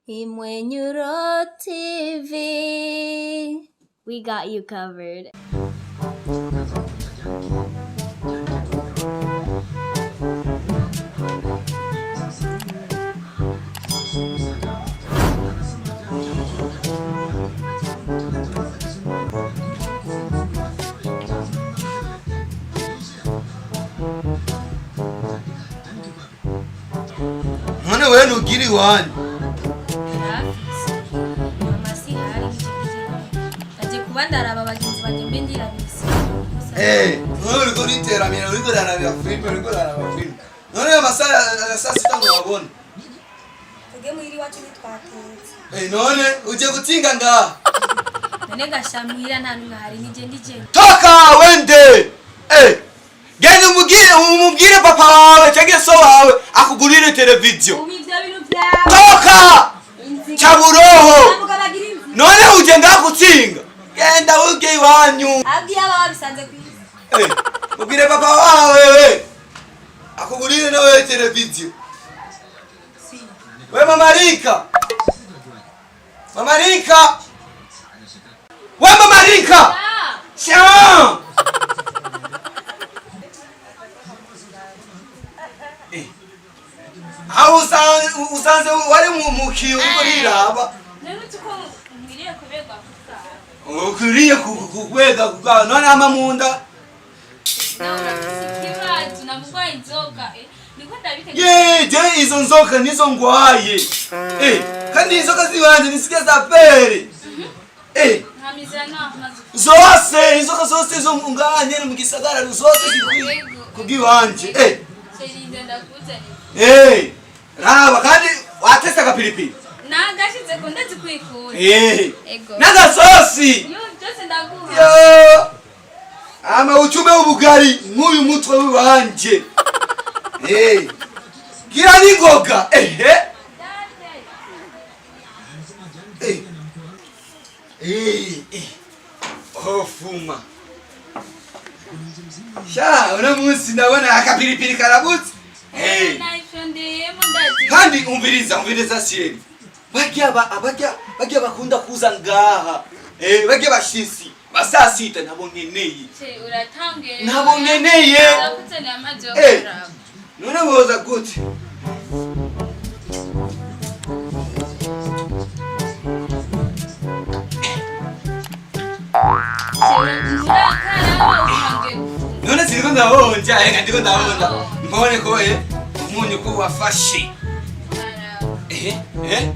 Imwenyuro TV. We got you covered. None wewe ntugira iwanyu? Yarafise mama, sihari aje kuba ndaraba bagenzi banjye, mbe ndirabise. Eh, none uriko uriteramira, uriko urarabira filime, uriko uraraba filime. None amasaha ya saa sita ngo wabone? Twebwe muhira iwacu ntitwatetse. Eh, none uje gutsinga ngaha? None gasha muhira nta n'umwe ahari, nije ndije. Toka wende! Eh, genda umubwire papa wawe cyangwa so wawe akugurire televiziyo. Ubu ivyo bintu vyawe. Toka! Inziga. Chaburoho! Ntabwo bagira inziga. None uje ngaha gutsinga? Genda uge iwanyu. Abwiye aba babisanze ku isi. Eh, mubwire papa wawe we akugurire nawe televiziyo. We mama Rika, mama Rika, we mama Rika. Ah! Sha! Eh, aho usanze wari mu kiyo uriko uriraba. None uzi ko nkwiriye kuberwa kusaha? Ukwiriye kukwega kugawa none ama munda. Nawe urafise ikibazo, namugwaye inzoga, niko ndabitegereje. Ye, je izo nzoka nizo ngwaye. Eh, kandi inzoka ziwanje nisikia za pere. Eh, Nkamizira n'amazi. zose inzoka zose zo ngaha nyene mu gisagara zose zikwiye Yego. kubwiwanje. Eh, Sherinda ndakuzanira. eh, raba kandi watese agapilipili. Nagashize ko ndazi kwikura. Eh, Ego. n'agasosi. Yo, byose ndaguha. Yo! Ama uchume ubugari nk'uyu mutwe w'iwanje. Eh, gira n'ingoga. Ehe. Eh. Eh, eh. Oh, fuma. Sha, uno munsi ndabona akapilipili karabutse. Eh. Nayifyondeyemo ndazi. Kandi umviriza, umviriza chérie. Barya ba abarya barya bakunda kuza ngaha. Eh, barya bashisi. Ba sita nabo nkeneye. Che, uratanguye. Nabo nkeneye. Ndakuzanira amazi yo Eh. kuraba. None boza gute? Che, nturakaraba utanguye gufungura. None siriko ndahonja, reka ndiko ndahonja. Mbone ko umunyu ko wafashe. Araba. Eh, eh.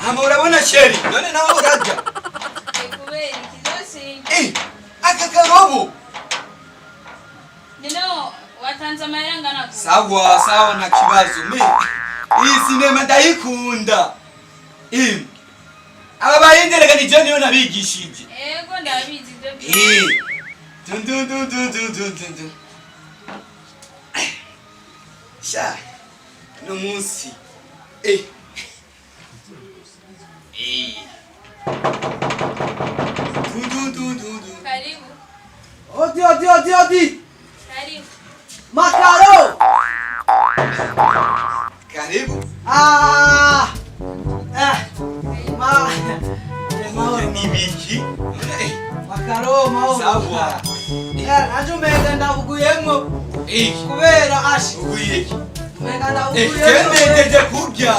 Hama urabona chérie, none nawe urarya. Eh, kubera ikizosi. Eh, aka karobo. Nino watanze amahera angana gute? Sawa, sawa, nta kibazo. Me, iyi sinema ndayikunda. Eh. Aba bahinde reka ni je niyo nabigishije. Ego, ndabizi ibyo byose. Eh. Dun dun dun dun dun dun dun dun. Sha. No munsi. Eh. Eh. Dun dun dun dun dun. Karibu. Odi, odi, odi, odi! Karibu. Makaro! Karibu. Ah! Eh! Ma... Eh, mahoro. Ni biki? Eh, Makaro, mahoro. Sawa. Eh, nanje umenga ndabuguyemwo Eh, kubera ashi. uguye iki? Umenga Eh, ndabuguyemwo. jemejeje kurya.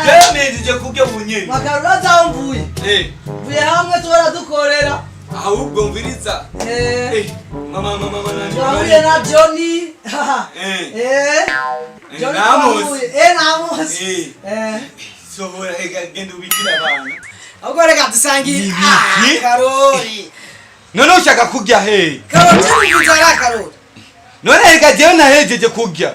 Jemejeje kurya bunyene. Makaro, urazi aho mvuye? Eh, Mvuye hamwe tuhora dukorera. Ahubwo mviriza. Eh, Eh, mama mama mama nani? twahuye na Johnny. Eh. Eh. Johnny Namuzi. twahuye. Eh, Namuzi. Eh. Eh. Sohora ega genda ubikira abana. Ahubwo reka dusangire. Ni Ah, ibiki? Karori. None ushaka kurya he? Karori, tubivuze ara Karori. None reka jewe nahejeje kurya.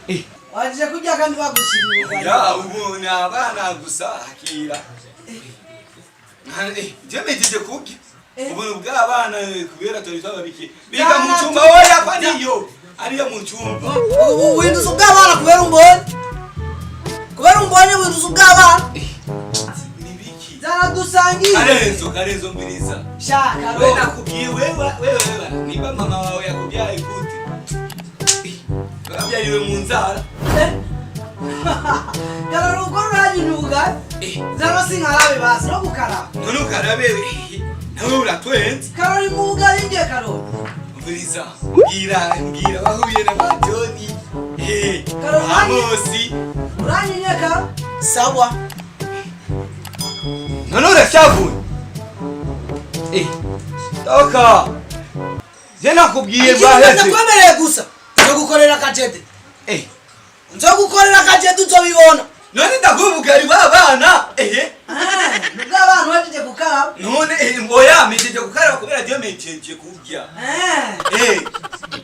Eh, Waje kurya kandi bagushiriye ubugari. Ya ubu ni abana gusa akira. Eh, jemejeje kurya. Eh. Ubu bw'abana kubera turi twababikiye. Biga mu Bwana cyumba oya pa niyo. Ariyo mu cyumba. Ubu winduza ubw'abana kubera umbonye. Kubera umbonye winduza ubw'abana. Nibiki? Zaradusangiye. Karenzo, Karenzo mbiriza. Sha We Karori. nakubwiye wewe wewe wewe niba mama wawe yakubyaye gute? Eh, wabyariwe mu nzara. Eh. Karori. ubugari. Zano sinkarabe basi no gukaraba. None ukarabe nawe uratwenze. Karori mu bugari ngiye Karori. Umviriza, mbwira mbwira wahuye na ba Joni. Karori Amosi. Uranyinyeka? Sawa. None urashavuye. Toka. Je nakubwiye bwaheze. Ndakwemereye gusa. Nzogukorera akajede. Nzogukorera akajede uzobibona. None ndakubugari babana. Nubwo abantu bahejeje gukaraba. None oya mejeje gukaraba kubera je mejeje kurya.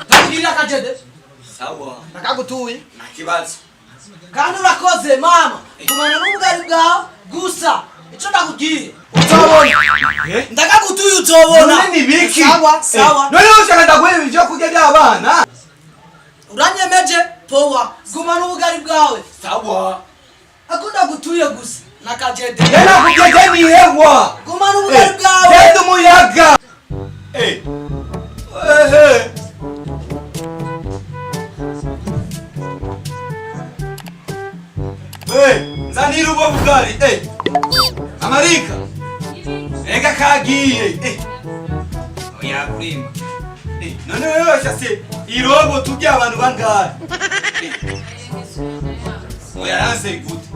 Ndakugirira akajede. Sawa. Ndakagutuye. Nta kibazo. Kandi urakoze mama. Gumana n'ubugari bwawe gusa. Ico ndakubwiye uzobona. Ndakagutuye uzobona. None ni biki? Sawa sawa. None ushaka ndaguhe ibyo kurya by'abana? Uranyemeje powa. Gumana ubugari bwawe. Sawa. Akunda gutuye gusa nakajede. Yena kujeje ni hewa. Gumana ubugari bwawe. Genda umuyaga. Nzanira ubwo bugari. Amarika. Ega kagiye. Oya kurima. None wewe washase irobo tujya abantu bangahe? Oya yanse gute.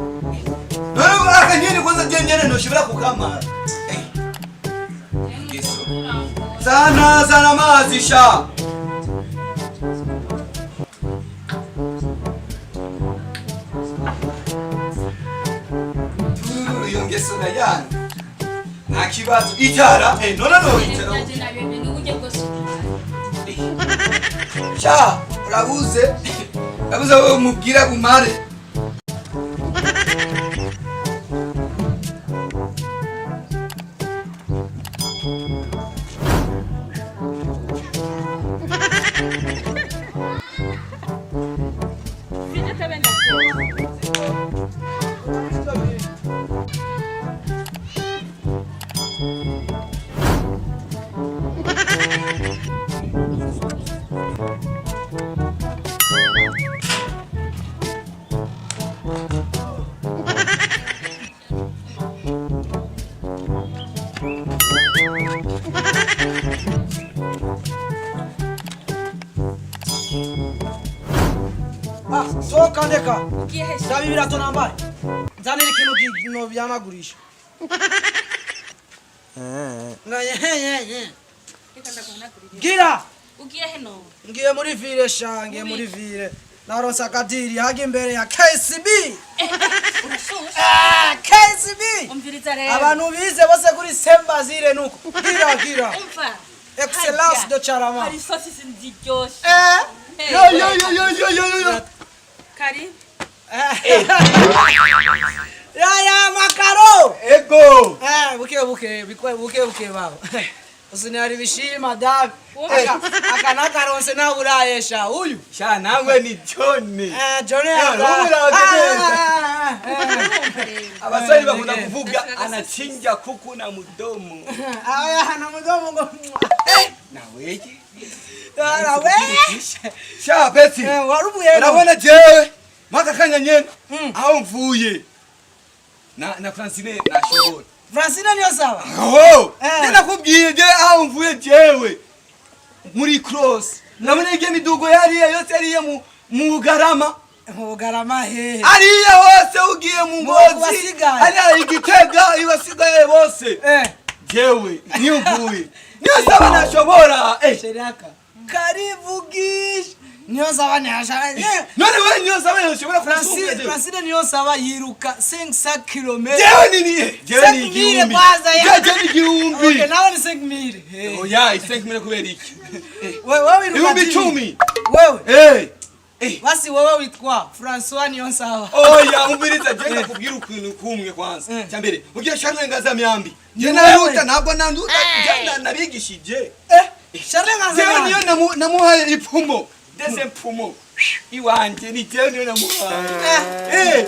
None akanyene kwanza jenyene noshobora kukamara. Yesu. Sana sana amazi sha. Tururu yongeso na yana. Nta kibazo icara none no icara. Sha urabuze. Urabuze wowe mubwira bumare. Soka ndeka. Ndabi birato nambaye. Nzanira ikintu kino byanagurisha. Gira. Ugiye heno. Ngiye muri ville sha, ngiye muri ville. Naronse akadiri haga imbere ya KCB. Urashushe. KCB. Umviriza rero. Abantu bize bose kuri Sembazire nuko. Gira gira. Umva. Excellence de Charama. Hari isosi nziryoshe. Yo yo yo yo yo yo yo. Kari. Ya makaro. Ego. Buke buke buke buke buke baba. Usiniharibishie madam. Aka nakaronse na urayesha uyu. Sha nawe ni John. John Abaswahili bakunda kuvuga anachinja kuku na mdomo. Aya na mdomo ngo. Naweje? Nawe. Sha Betty. Warubuye. Urabona jewe mwaka kanya nyene aho mvuye. Na Francine nashobora. Francine niyo sawa. Oh! Nakubwiye je aho mvuye jewe. Muri cross. Nabona ige midugo yariya yose yariya mu Bugarama. Mu Bugarama he. Ariya hose ugiye mu Ngozi. Ariya Igitega ibasigaye bose. Jewe niyo mvuye. Niyo sawa nashobora. Sheraka. Karivugisha. Niyo sawa nashobora. None wewe niyo sawa nashobora. Francine niyo sawa yiruka 500 km. Jewe nini? Jewe ni igihumbi. Jewe ni igihumbi. Okay, nawe ni 5000. Oya, 5000 kubera iki? Wewe wiruka 10,000. Wewe. Basi wewe witwa François niyo sawa. Oya, umviriza je ndakubwira ukuntu kumwe kwanza. Cyambere, ugiye Charles Ngazamyambi. Je naruta ntabwo nanduta je nabigishije. Charles Ngazamyambi. Jewe niyo namuhaye ipfumo. Deuxième pfumo. Iwanje ni jewe niyo namuhaye.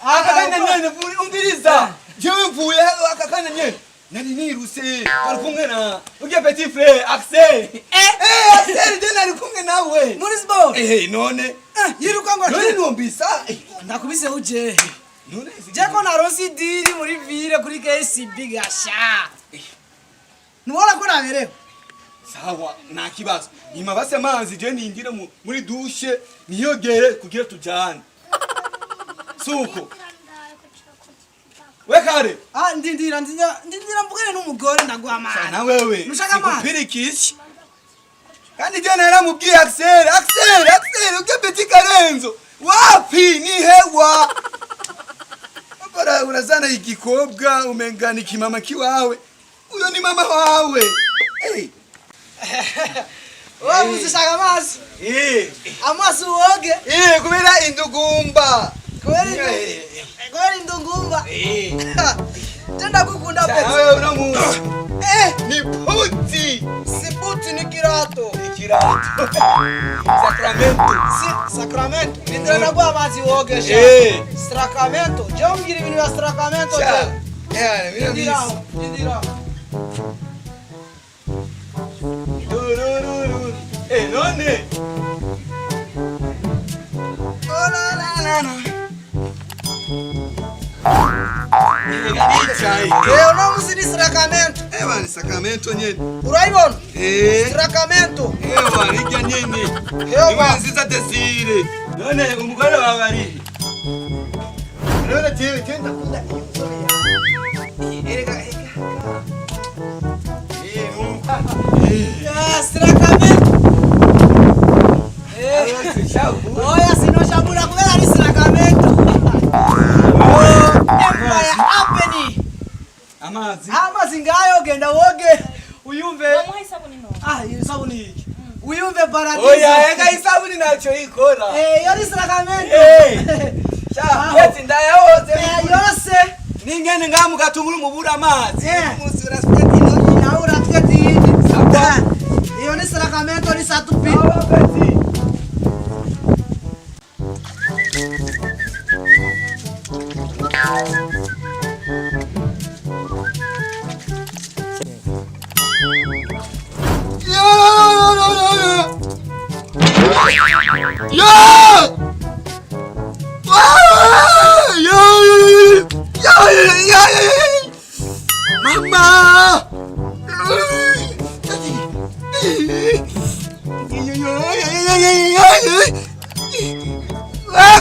Akakanya nyene umviriza. Jewe mvuye akakanya nyene. Nari niruse ari kumwe na ugiye petit frère Axel. Axel je nari kumwe nawe. Muri sport. None yiruka ngo none numvisa ndakubise uje. None si- Je ko naronse idiri muri ville kuri KCB gasha. Nubona ko naberewe. Sawa, nta kibazo. Nyuma basi amazi je ningire muri douche niyogere kugira tujane. Suko. We kare. Ah, ndindira ndindira ndindira mvugane n'umugore ndaguha amazi. Na wewe. Nushaka amazi? Sikupirikisha. Kandi je naramubwiye Axel, Axel, Axel, ujye Petit Karenzo. Wapi ni hewa. Bora urazana igikobwa umengana ikimama kiwawe. Uyo ni mama wawe. Hey. Wewe uzishaka amazi? Eh. Amazi woge. Eh, kubera indugumba. Kubera kubera indungumba. Eh. Je ndagukunda pe. Nawe unamuzi. Eh, Ni puti. si buti ni kirato. Ikirato. Sacramento. Si Sacramento. Ndindira ndaguha amazi woge sha. Eh. Sacramento. Je umbwira ibintu bya Sacramento Sha. je. Eh, mira Ndindira misi. aho, ndindira. Turururu. Eh, none. Oh, la, la, la, la. Eh, Eh, uno musi ni Sacramento. Eh, bana Sacramento nyene. Urayibona? Eh. Sacramento. Eh, bana irya nyene. Ewa. Imana nziza Desire. None umugore wawe ari. None jewe je ndakunda iyo nzobe yawe. Erega erega. Eh, numva. Ah, Sacramento. Eh. Oya sinoshabura kubera ari Sacramento. Oh, Empire Avenue. Amazi. Amazi ngayo genda woge uyumve. Bamuha isabuni none. Ah, iyo sabuni iki. Uyumve paradiso. Oya, ega isabuni ntacyo ikora. Eh, iyo ni Sacramento. Eh. Sha, Aho. eti ndayahoze. Eh, yose. Ningene ngaha mu gatunguru mubura amazi. Eh. Umunsi urasweti none. Nawe uratwete iyindi. Sawa. Iyo ni Sacramento ni satupi. Sawa, Betty. Mama!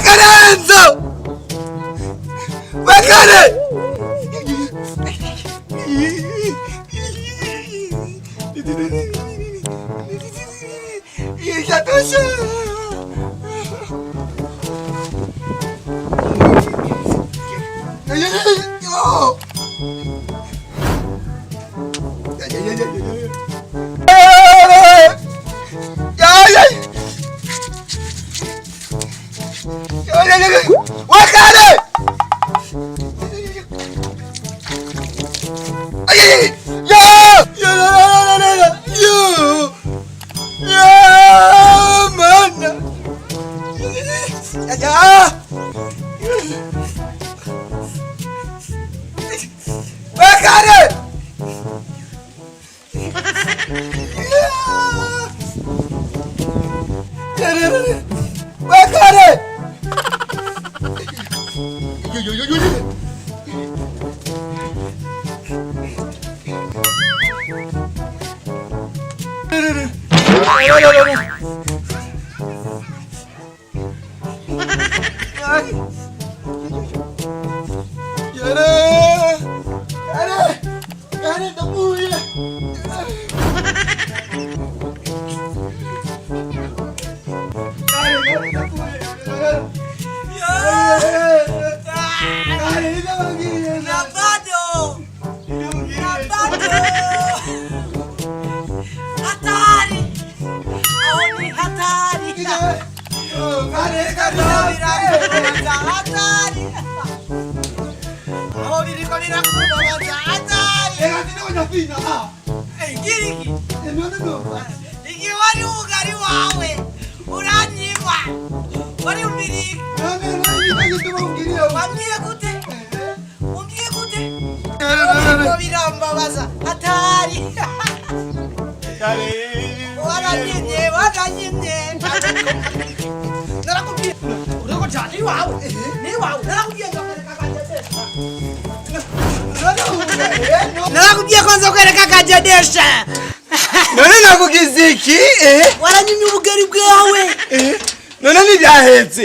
Karenzo! Bakare! Yatosha! Wakare! Yo! Yo! Yo! Yo! Man! Ya! Wakare! Wakare! Yo yo yo yo yo! Na bado. Na bado. Hatari. Aho ni hatari. Birakubabaza hatari. Aho biriko birakubabaza hatari. Eh, giriki. Igihe wari ubugari wawe uranyima. Wari umbiriki. Wambwiye gute? Umbwiye gute? Biriko birambabaza hatari. Waranyimye, waranyimye. Narakubwiye. Uriko cyane iwawe. Ni iwawe. Narakubwiye ngo Narakubwiye ko nzokwereka akajedesha. None nakugize iki, eh? Waranyimye ubugari bwawe. Eh, none ntibyahetse.